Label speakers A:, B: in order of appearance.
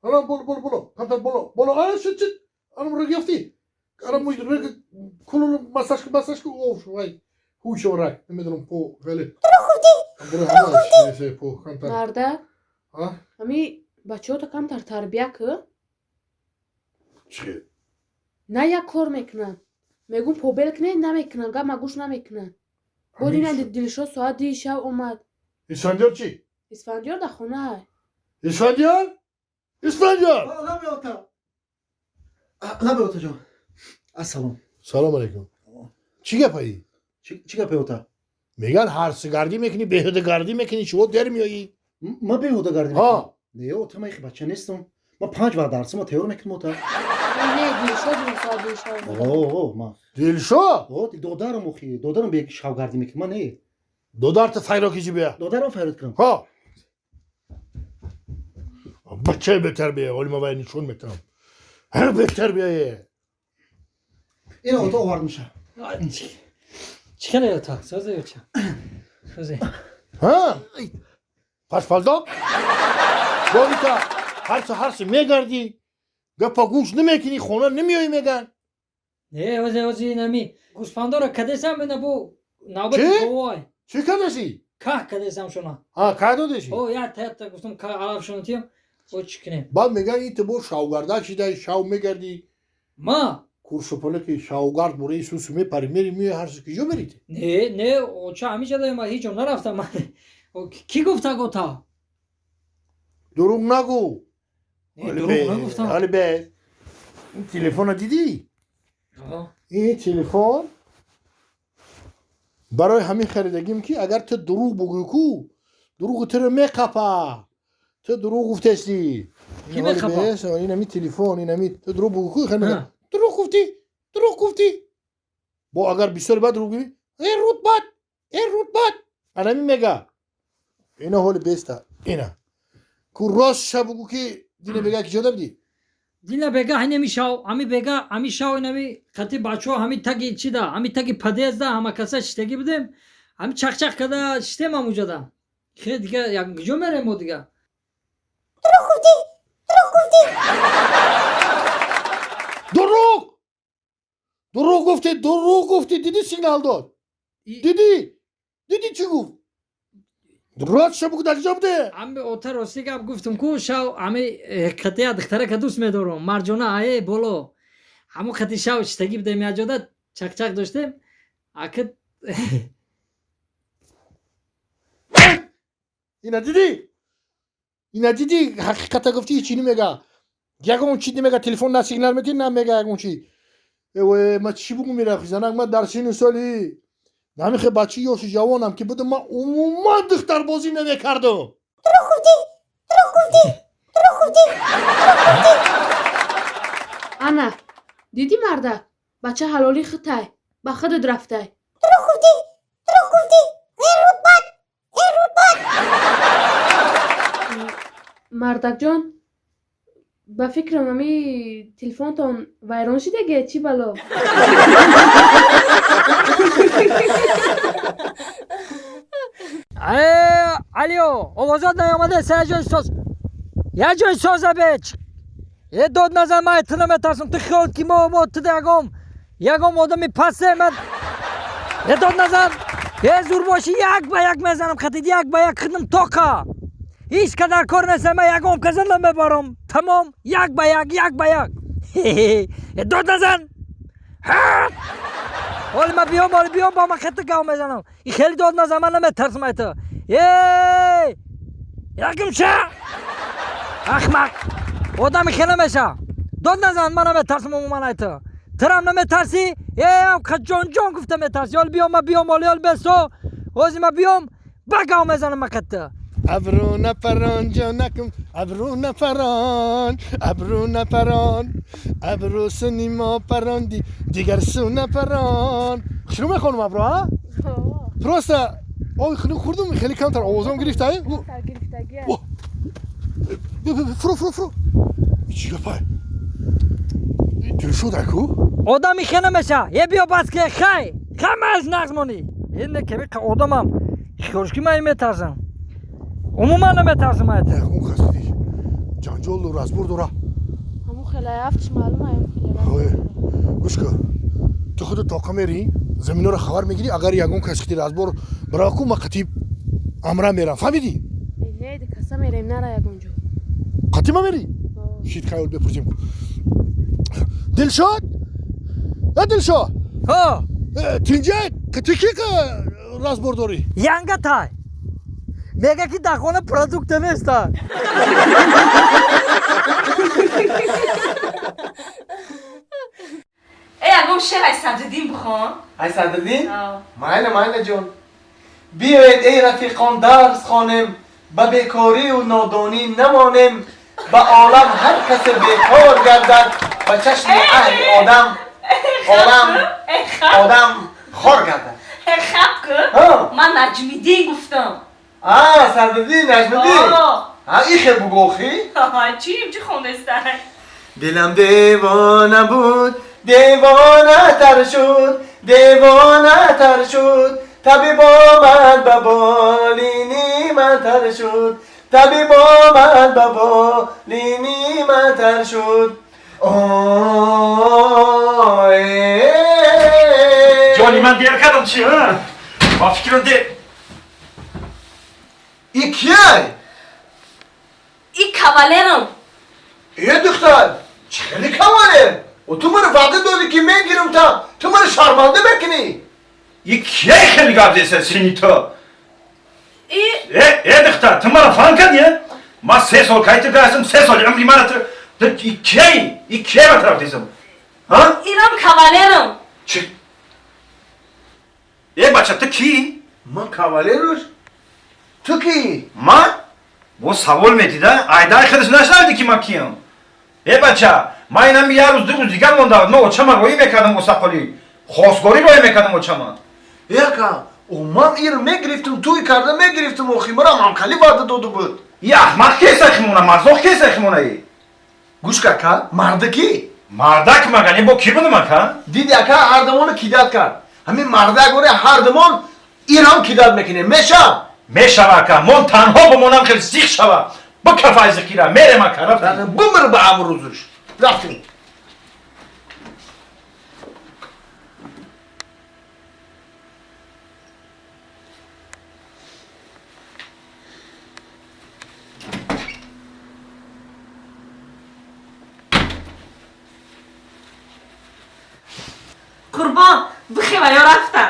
A: Ана боло, боло, боло, камтар боло, боло, ана шит, шит, ана раг ёфтӣ, ана муй раг кулу массаж ку, массаж ку, оф, вай, ҳуй раг, намедонам, по хеле. Буро ҳамаш по камтар.
B: Мардак.
A: А?
B: Ҳами бачаҳото камтар тарбия кӣ.
A: Чӣ?
B: На як кор мекунанд. Мегӯм, побел кунед, намекунанд, гапма гӯш намекунанд. Бо дина Дилшод соат 2-и шаб омад.
A: Исфандиёр чӣ?
B: Исфандиёр дар хонаа.
A: Исфандиёр? Исфандиёр!
C: Лабе ота. Лабе отаҷон. Ассалом.
A: Салом алейкум. Чӣ гапаи?
C: Чӣ гапе, ота?
A: Меган ҳарсигардӣ мекунӣ, беҳудагардӣ мекунӣ, шумо дер меоӣ.
C: Ма беҳудагардӣ
A: Ҳа.
C: мекунам? Не, ота, ман ихи бача нестам. Ма панҷ вақт дарсима тайёр мекунам, ота.
B: Не, Дилшод дина соат 2-и шаб омад.
C: О, ма.
A: Дилшод?
C: О, додарам охи, додарам бе шавгардӣ мекунам, ма не.
A: Додарта файро киҷи бия.
C: Додарам файрод кунам.
A: Ҳа. Бачаи бетарбия, ҳоли ма вай нишон метавам. Ҳар бетарбияе.
C: Ина, ота, овардимша.
D: Чӣ хеле, ота? Созе, оча? Созе.
A: Ҳа? Пашпалдоқ? Борита ҳарси ҳарси мегардӣ, гапа гӯш намекунӣ, хона намеоӣ, меган.
D: Не, озе озе инами гӯсфандора кадесам, ина бо навбати
A: Чӣ?
D: говой.
A: Чӣ кардасӣ?
D: Ках кадесам шуна.
A: Ҳа, кай додесӣ?
D: О, я та гуфтам, ка алаф шуна тиям. О, чӣ кунем?
A: Баъд меган, ин ту бо шавгардак шидай, шав мегардӣ.
D: Ма?
A: Курсуполаки шавгард бураи сусу мепари, мери, меои, ҳарси киҷо мерите?
D: Не, не, оча, ҳамиша даем, ҳеҷ ҷо нарафтам. О, кӣ гуфтаг, ота?
A: Дурӯғ нагӯ.
D: Не, дурӯғ нагуфтам.
A: Ҳоли бе ин телефона дидӣ?
D: О,
A: Ин телефон барои ҳамин харидагим, ки агар ту дурӯғ бугӯӣ ку, дурӯғи туро меқапа. Ту дурӯғ гуфтестӣ.
D: Кӣ меқапа?
A: Инами телефон, инами ту дурӯғ бугӯ ку, хеле
D: Ҳа.
A: дурӯғ гуфтӣ, дурӯғ гуфтӣ. Бо агар бисёри баъд дурӯғ гӯӣ, э рутбат, э рутбат, анами мега. Ина ҳоли беста, ина ку, ростша бугӯ, ки дина бега ки ҷода бидӣ.
D: Дина бега ҳанеми шав, ҳами бега, ҳами шав, инами қати бачаҳо ҳами таги чида, ҳами таги подъезда ҳама каса шиштагӣ будем, ҳами чақчақ када шиштем ҳамуҷода. Хе, дига як куҷо мерем мо дига?
A: Дурӯғ, дурӯғ гуфтӣ, дурӯғ гуфтӣ. Дидӣ, сигнал дод. Дидӣ, дидӣ, чӣ гуфт? Ростша бугӯ, дар киҷо буде?
D: Ҳами ота, рости гап гуфтум ку, шав ҳами қатия духтарака дӯст медорам, Марҷона, ае боло ҳамо қати шав шиштагӣ будем, якҷода чақчақ доштем, ака.
A: Ина дидӣ, ина дидӣ, ҳақиқата гуфтӣ, ҳечи намега, ягон чи намега. Телефон на сигнал мети, на мега ягон чи. Эве, ма чӣ бугӯ? Мерафи занак, ма дар сину соли намихе бачаи ёши ҷавонам ки будам, ман умуман духтарбозӣ намекардам.
E: Дурӯғ гуфтӣ, дурӯғ гуфтӣ, дурӯғ гуфтӣ.
B: Ана, дидӣ, мардак, бача ҳалоли хитай, ба худат рафтай.
E: Дурӯғ гуфтӣ, дурӯғ гуфтӣ, э рутбат, э рутбат.
B: Мардакҷон, ба фикрам, ами телефонтон вайрон шидаге, чӣ бало?
D: Э, алё, овозот наёмада, са ҷой соз, як ҷой соза беч. Е, дод назан, ман ту наметарсам. Ту хиёл ки мо туда ягом одами пасе ман. Е, дод назан, е, зур бошӣ, як ба як мезанам хатид, як ба як хидм тоқа. Ҳеҷ кадар кор нест, ман ягом каза намебарам, тамом, як ба як, як ба як. Е, дод назан. Ҳоли ман биём, ҳоли биём, бо ман хатта гав мезанам. И хеле дод назан, ман наметарсам ай ту. Эй, якимша, ахмақ одами хеле меша. Дод назан, ман наметарсам умуман ай ту. Турам наметарсӣ, э ҷон ҷон гуфта метарсӣ. Ҳоли биём, ман биём, ҳоли ҳоли бесо, ҳози ман биём, ба гав мезанам ман хатта.
A: Абрӯ напарон, ҷонакум, абрӯ напарон, абрӯ напарон, абрӯ суни мо паронди, дигар су напарон. Хушрӯ мехонум, абрӯ, а? Просто ой, хунук хӯрдум, хеле камтар овозам гирифта. Фуру, фуру, фуру, чӣ гапай? Дилшод аку.
D: Одами хе намеша. Е, биё, бас ке, хай хай, ман нағз монӣ. Е, не, кеми одамам хиёлш ки ман метарсам, умуман наметарсам ай ту.
A: Он кас дидӣ. Ҷанҷолу разбор дора.
B: Ҳамун хеле афтш маълум, ҳамун хеле
A: Ой.
B: разбор дора.
A: Гӯш кун, ту худо тоқа мерӣ, заминоро хабар мегирӣ. Агар ягон кас хити разбор бирава ку, ма қатиб амра мерам, фаҳмидӣ?
B: Э, не, каса мерем, нара ягон ҷо.
A: Қатима мерӣ?
B: О.
A: Шит, хаёл бепурсем. Дилшод, э, Дилшод!
D: Ҳо.
A: Э, тинҷа, ти ки разбор дорӣ?
D: Янга тай. Мега ки дар хона продукта неста.
F: Э, ягон шеър ай Садриддин бихон.
G: Ай Садриддин?
F: А.
G: Майла, майла ҷон. Биёед, эй рафиқон, дарс хонем, ба бекорию нодонӣ намонем, ба олам ҳар касе бекор гардад, ба чашми аҳли одам олам
F: Э, хаб.
G: одам хор гардад.
F: Э, хаб ку.
G: Ҳа.
F: Ман Наҷмиддин гуфтам.
G: А, Садриддин, Наҷмиддин.
F: О.
G: А, ихе бугохӣ.
F: Чим чӣ хондестай?
G: Дилам девона буд, девонатар шуд, девонатар шуд, табиб омад, ба болини ман тар шуд, табиб омад, ба болини ман тар шуд. Ой.
H: Ҷони ман, дер кардам чи? Ба фикрам дер.
G: И кияй?
F: И кавалерам.
G: Е, духтар, чӣ хеле кавалер? О, ту маро ваъда додӣ, ки мегирам, та ту маро шарманда мекунӣ.
H: И кияй хеле гап зеса сини ту?
F: И
H: Э, э, духтар, ту маро фан кардӣ? Ма 3 сол кай ту гаштам, 3 соли умри мара ту и кияй, и кияй ба тараф дисам? Ҳа?
F: Ирам кавалерам.
H: Чи? Э, бача, ту кӣ?
G: Ман кавалеруш. Ту кӣ?
H: Ма? Бо савол метида? Айдай худаш нашнавиди, ки ман киям? Э, бача, ман инами як рӯз, 2 рӯз дигар монда, ман очама роӣ мекардам, осақолӣ. Хостгорӣ роӣ мекардам очама.
G: Яка, о, ман ир мегирифтум, туй карда мегирифтум, охи марам ҳамкали ваъда дода буд.
H: И аҳмақ кеса химона, мазоқ кеса химона и.
G: Гӯш кака, мардакӣ?
H: Мардак магани бо ки будам ака?
G: Диди, ака, ҳардамоно кидат кард. Ҳамин мардак оре, ҳардамон ирам кидат мекунем. Меша?
H: Мешава, ака, мон танҳо бимонам, хеле зиқ шава. Бикафай зиқира, мерем, ака, рафтем.
G: Бимир ба амрӯзуш. Рафтем.
F: Қурбон, бихева ё рафтам.